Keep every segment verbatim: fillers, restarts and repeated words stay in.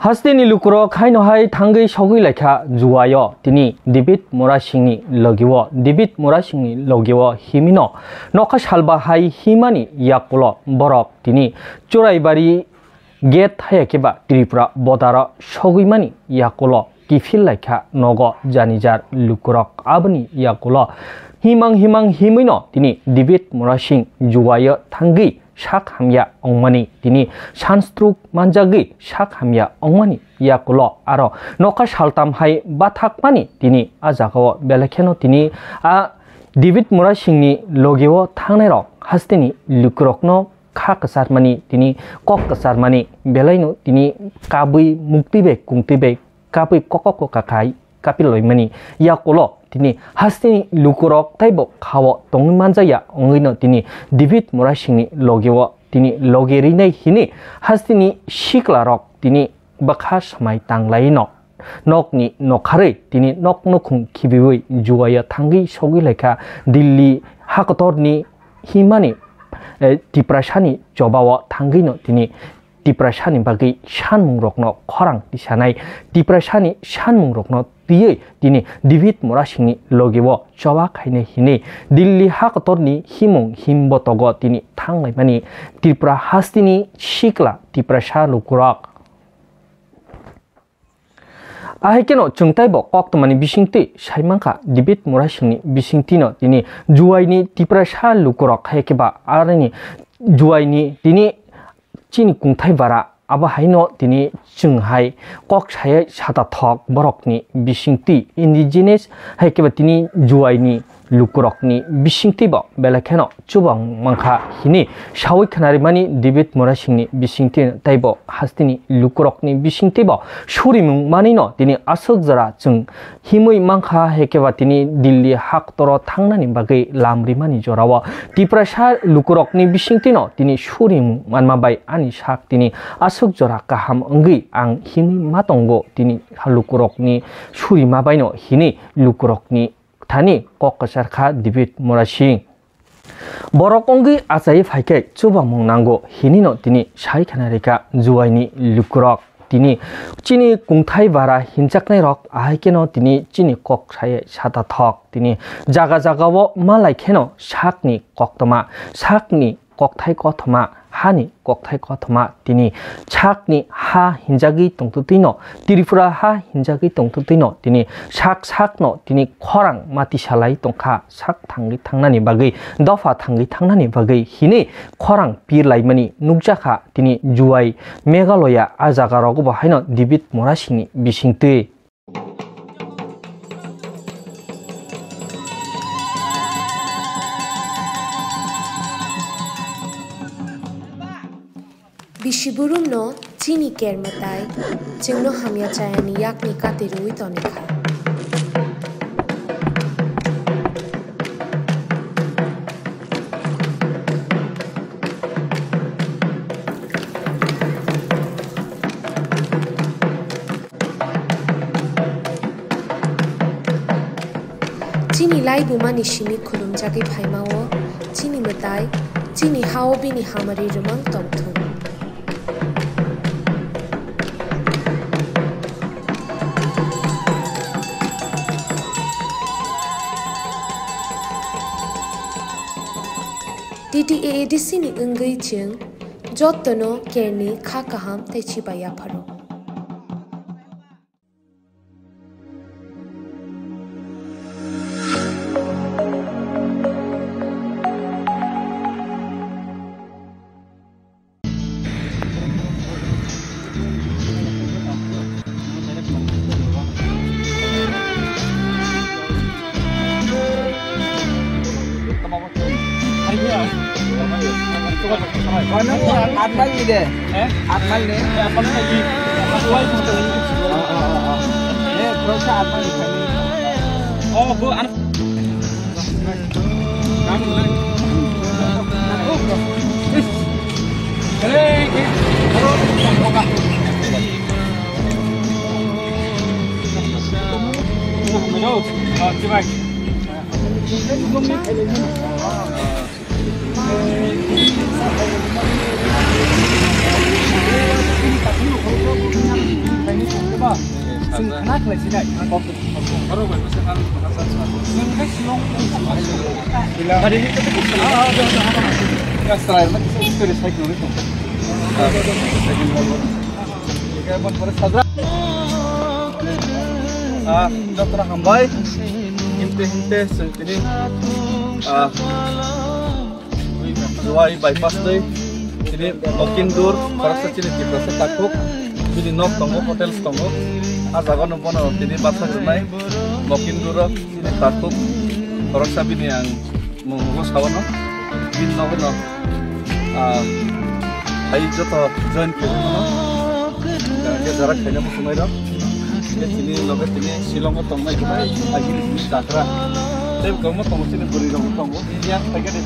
Hasteni lukurok haino hai thangwi sogwi laikha Juaio tini David Murasingni logio, David Murasingni logio himino nokha salba hai himani yakulo borok tini Churaibari gate haya khe ba Tripura bodaro sogwi mani yakulo kiphil laikha nogo janijar lukurok. Aboni yakulo himang himang himwino tini David Murasing Juaio thangwi sak hamya ongmani, tini sanstruk manjagwi sak hamya ongmani yakulo aro nokha saltam hai bathakmani tini a jagao belai kheno tini a David Murasingni logio thangnairok hasteni lukurokno kha kwcharmani, tini kok kwcharmani, belaino tini kabwi muktwi bai kungtwi bai kabwi kokok kakai kapil loimani yakulo tini hasteni lukurok taibo khao tongwi manjakya wngwino tini David Murasingni logio tini logi rinai hini hasteni siklarok tini bwkha swmai tanglaino nokni nokharwi tini nok nukhung khibiwi Juaio thangwi sogwi laikha Delhi hakotorni himani, eh, Tiprasani chobao thangwino tini Tiprasani bagwi sanmungrokno khorang tisanai, Tiprasani sanmungrokno twiwi tini David Murasingni logio choba khainai hini Delhi hakotorni himung himbotogo tini thanglaimani Tripura hasteni sikla Tiprasa lukurok. Ahai kheno chwng taibo koktwmani bisingtwi sai mankha, David Murasingni bisingtwino tini Juaini Tiprasa lukurok hai khe ba aroni Juaini tini chini kungthai bara abo haino tini chwng hai kok sayai sata thok borokni bisingtwi indigenous hai khe ba tini Juaini lukurokni bisingtwibo belai kheno chubang mankha hini sawi khnarimani David Murasingni bisingtwi teibo hasteni lukurokni bisingtwibo surimung manwino tini aswk jora chwng himwi mankha, hai khe ba tini Delhi haktoro thangnani bagwi lam rimani jorao Tiprasa lukurokni bisingtwino tini surimung manma bai ani sak tini aswk jora kaham wngwi ang himwi ma tongo tini lukurokni surima baino hini lukurokni thani kok kwchar kha David Murasing. Borok wngwi achai phai khe chubamung nango hinino tini sai khna rikha Juaini lukurok. Tini chini kungthai bara hinjaknairok ahai kheno tini chini kok sai sata thok. Tini jaga jagao malai kheno sakni koktwma, sakni kokthai kothoma, hani kokthai kothoma tini sakni ha hinjagwi tongtwtwino, Tripura ha hinjagwi tongtwtwino tini sak sakno tini khorang mati salai tongkha, sak thangwi thangnani bagwi, dopha thangwi thangnani bagwi hinwi khorang pir laimani nukjakha tini Juai Meghalaya. A jaga rogobo haino David Murasingni bisingtwi. Bisi burumno chini ker mwtai, chwngno hamya chayani yakni kati rwui tonikha. Chini laibumani simi khulumjagwi phaimao, chini mwtai, chini hao bini hamari rwmang tongthung. T T A A D C ni wngwi chwng jottono kerni kha kaham tei chiba yapharo. Aat mile ni de. Eh? Aat mile ni. Eh, aat mile ni. Oh, oh, oh, oh. Eh, terus aat mile ni. Oh, bu, an- Chwng khna khlai sinai. Chwng khe Shillong. Ah, jotono hambai. Himte himte chwng tini, ah, Jowai bypass twi tini Mokindur, khoroksa chini Tiprasa takhuk, bini nok tongo, hotels tongo. Ah jaga no bono tini bathak rwnai Mokindur o chini takhuk, khoroksa bini ang mung bo sawano, bini nogo no, ah, hai joto join khaimano, ah, ke jara khaina muchungnai rok. Ke tini loge tini Shillong o tongnai khe bai, agini tini chakra. Tei komo tongo chini bwrwi rok tongo. Yang khaikhe de.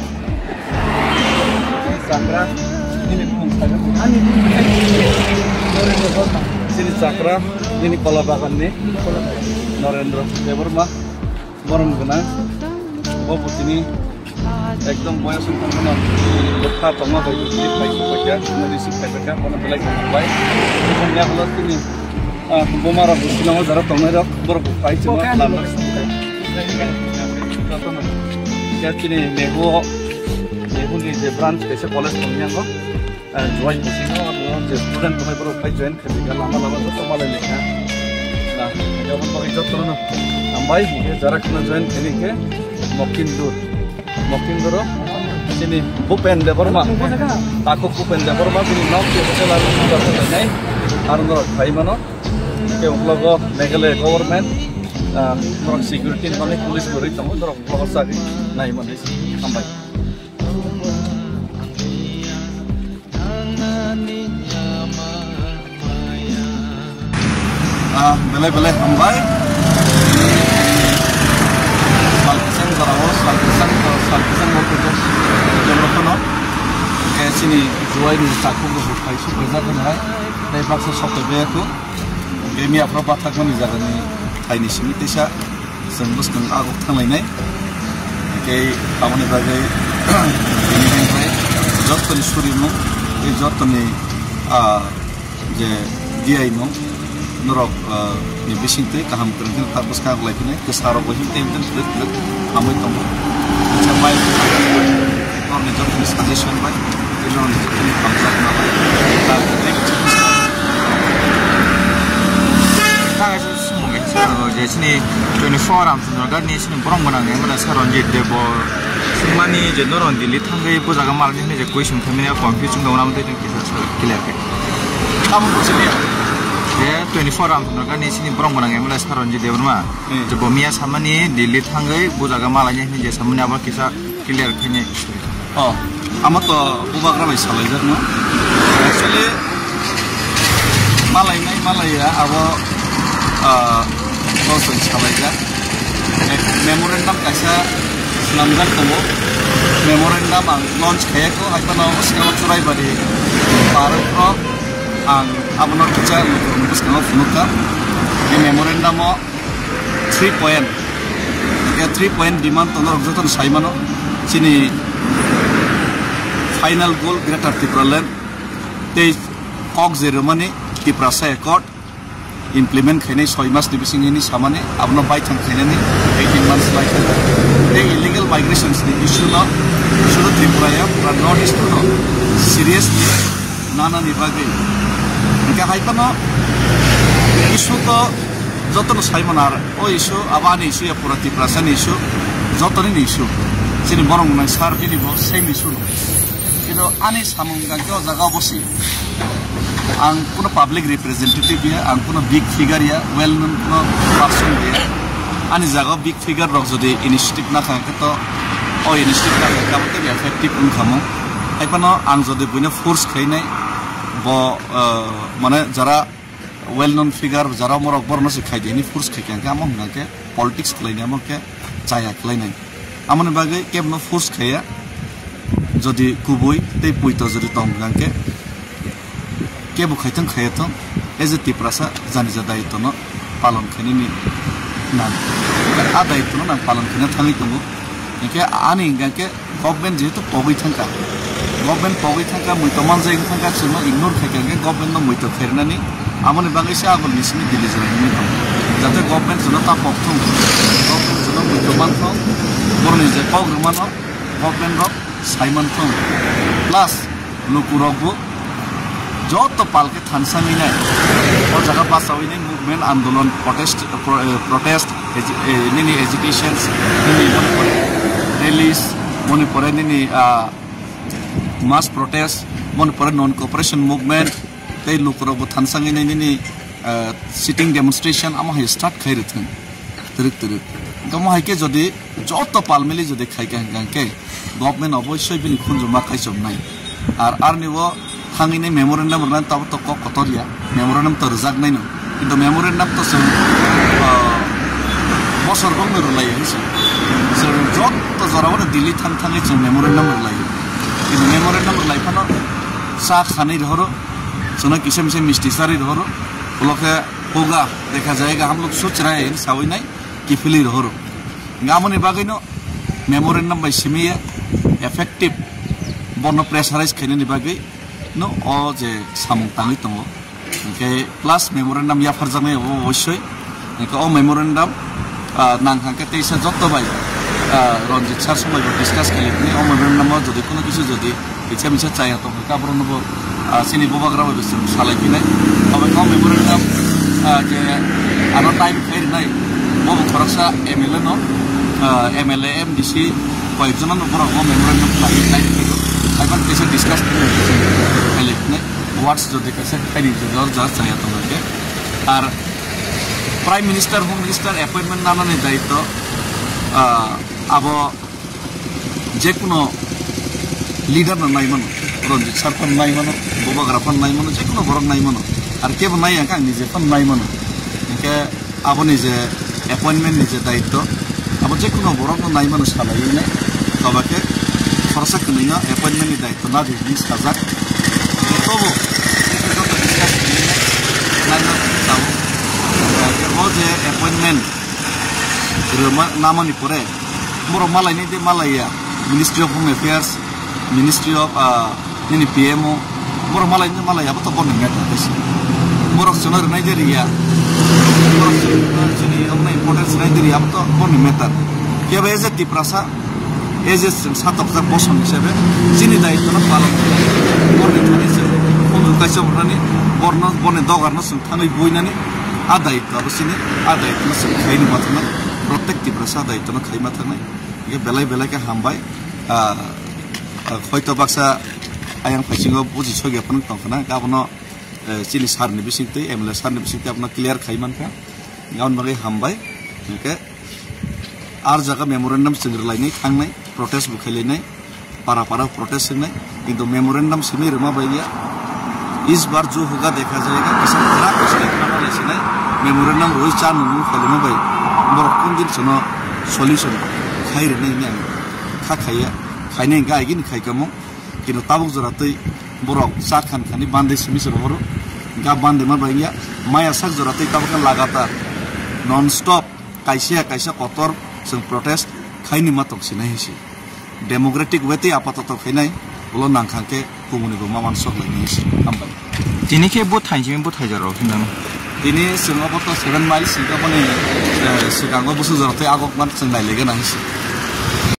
Chakra, nini bumung khaikhe. Ani bumung khaikhe. Chini chakra, nini kola bagan ni. Norendra Debbarma. Borom gwnang, bo bo tini ekdom boyos wngkha phano bwkha tongma bai tini phai kha, receive khai kha, bono belai khe hambai. Bini yagulo tini, ah, buma rok bo Shillong o jora tongnai rok, borok bo phai chwngno lama. Jotono. Ya tini Nehu o, Nehu ni je branch kaisa college tongya o. Ah, join bisingo, ano je student tongnai borok phai join khaijak, lama lama joto malai lekha. Ah, jabon bagwi jotono hambai, hingke jara kheno join khaini khe Mokindur. Mokinduro chini Bhupen Debbarma. Takhuk Bhupen Debbarma, bini nok se hotel aro sugar hotel nai. Aro norok phai mano. Ke uklogo Meghalaya government, ah, norok security ni bagwi police bo rwi tongo, norok uklogo chagwi nai mano. Hambai. Ah, belai belai hambai. Salkisang jorao, salkisang, salkisang bo kujak jabra phano. Ke chini Jowai ni takhuk rok bo phai su kujak hai. Tei baksa sok khe baya khu. Ke miya phro bathak mani jaga ni thai ni simi teisa. Chwng bwskang aguk thanglainai. Tei aboni bagwi tini hwnkhai jottoni surimung, tei jottoni, ah, je diyaimung, norok, ah, ni bisingtwi kaham kwrwng khe tak bwskang aguk lai phini kwsa rok bo him tem tem thwlwk thwlwk hamwi tongo. Kisa mai norokni jottoni suggestion bai, tei norokni jottoni hamjakma bai, ah, tei Sumung kaisa je chini twenty-four Ramchandra Ghat ni chini borok gwnang M L A sir Ranjit Deb bo swngmani je norok Delhi thangwi bujaga malni hwnwi je question khaimani confuse wngwi tongo, amo tei kisa sir clear khe. Amo bujiya. Je twenty-four Ramchandra Ghat ni chini borok gwnang M L A sir Ranjit Debbarma. Hmm. Je bo miya samani Delhi thangwi bujaga malni hwnwi je samani abo kisa clear khainai. Oh, amo to bubagra bai salaijakno. Actually, malainai malaiya abo, ah, bosong salaijak. Me-, memorandum kaisa swnamjak tongo. Memorandum ang launch khaiya kho, hai phano swkango Churaibari park rok ang abono kisa bwskango phunukha. Memorandum o three point, ya, three point demand tono rok jotono sai mano. Chini final goal Greater Tipraland tei kok je rwmani Tiprasa Accord implement khainai soi mas ni bising hini samani abono baithang khainani eighteen months lai kha. Tei illegal migrations ni issue no sudu Tripura ya pura North East no seriously nanani bagwi. Hingke hai phano issue to jotono sai mano ar o issue, abo ani issue ya pura Tiprasa ni issue, jotoni ni issue. Chini borok nang sar bini bo same issue no. Kintu ani samung hingke o jaga o bo si. Ang kuno public representative ya, ang kuno big figure ya, well known kuno person ya. Ani jaga o big figure rok jodi initiative na kha khe to o initiative na kha khe abo tei effective wng kha mo. Hai phano ang jodi buino force khainai bo, eh, mane jara well known figure, jara morok borokno se khai di hini force khai kha, amo hwnka khe politics khlai ni, amo khe chaya khlai nai. Amoni bagwi kebno force khaiya, jodi kubui tei puito jodi tong hwnka khe kebo khaithang khaiya thung, as a Tiprasa janija daitwno palon khainani nang. A daitwno nang palon khaina thangwi tongo. Hinkhe ani hwnka khe government jehetu pogwi thangkha, government pogwi thangkha, muito manjak thangkha, chwngno ignore khaikha hinkhe government no muito khairwnani Amoni bagwi se agulni simi Delhi jora himwi tongo. Jate government jono ta pok thung, government jono bujo man thung, boroni je kok rwmano government rok sai man thung. Plus lukurokbo joto palke thansa minai, o jaga bachawi nai movement, andolon, protest, pro-, eh, protest, agi-, eh, nini agitations, nini moni pore rallies, moni pore nini, ah, mass protest, moni pore non cooperation movement, tei lukurokbo thansangwi nai nini, ah, sitting demonstration amo hai start khai rwthwng twrwk twrwk. Hwnkhe omo hai khe jodi joto palmili jodi khai kha hwnkhe government oboisoi bini khunjuma kaichomnai. Ar arni o thangwi nai memorandum rwnai tabo to kok kotor ya, memorandum to rwjaknai no, kintu memorandum to chwng, ah, bosor bokno rwlai ya hinwi se. Chwng joto jora o Delhi thang thangwi chwng memorandum rwlai ya, kintu memorandum rwlai phano cha khanwi rohoro, chwngno kisa misa misti charwi rohoro, ulo khe hoga dekha jayega hum log soch rahe hain sawi nai kiphilwi rohoro. Hwnkhe amoni bagwino memorandum bai simi ya effective bono pressurize khainani bagwi no o je samung tangwi tongo. Hwnkhe plus memorandum yapharjaknai obo obossoi. Hwnkhe o memorandum, ah, nang hwnkhe teisa joto bai, ah, Ranjit sir song bai bo discuss khailai phini o memorandum o jodi kono kisu jodi Kisa misa chaya tong kha, borokno bo, ah, chini bubagra bai bo chwng salai phinai. Obo kok memorandum, ah, je ano time khe rinai, bo bo khoroksa M L A no, ah, M L A, M D C, koyek jono no borok bo memorandum khlai, time khe rw. Haiban kisa discuss khlai phinai. Words jodi kisa khaini jor jar chaya tong khe. Ar Prime Minister, Home Minister appointment nanani daitto, ah, abo jekuno leader no nai mano, Ranjit sir phano nai mano, bubagra phano nai mano, jekuno borok nai mano, ar kebo nai ya khe ang nije phano nai mano. Hwnkhe aboni je appointment ni je daitto, abo jekuno borok no nai mano salai nai, toba khe khoroksa kwnwi no appointment ni daitto nadi hinwi sajak. Tobo joto discuss kwnwi nai mano tabo. O je appointment rwma namani pore borok malaini de malaiya, Ministry of Home Affairs, Ministry of, ah, nini P M O, borok malaini de malaiya, abo to borni matter kaisa. Borok chwngno rwnai de riya, borok chwngno chini omono importance rwnai de riya, abo to borni matter. Phiya ba as a Tiprasa, as a chwng satokjak bosong hisabe chini daitto no palon khlai, borni thani chwng khunju kaisa bornani, borno, borni dogar no chwng thangwi buinani, a daitto abo chini, a daitto no chwng khaini ma thangna, protek Tiprasa a daitto no khaima thangnai. Hwnkhe belai belai khe hambai. Ah, ah, hoito baksa ayang phaisingo buji sogya phano tongkhana, abono, eh, chini sir ni bisingtwi, M L A sir ni bisingtwi abono clear khai mankha. Aboni bagwi hambai. Hwnkhe ar jaga memorandum chwng rwlainai thangnai, protest bo khailainai, para para protest wngnai, kintu memorandum simi rwma bai ya. Is bar jo hoga dekha jayega, kisa khara kisa khara lai sinai, memorandum rwi cha nungmung khailima bai, borok kung din sono solution khai rwnai hinwi ang kha khaiya, khainai hwnkhe agini khai kamo, kintu tabuk jora twi borok cha khan khani bande simi se rohoro, hwnkhe bande ma bai ya, maya sak jora twi tabuk khe lagatar non stop kaisa ya kaisa kotor chwng protest khaini ma tong sinai hinsi. Democratic way tei apatoto khainai, ulo nang kha khe kumuni bo ma mansok lai hinsi. Hambai. Tini khe bo thainchimi bo thaijak rok hinang. Tini chwng obo to seven miles, hwnkhe boni, eh, swkango busu jora tei agok man chwng nai lege na hinsi.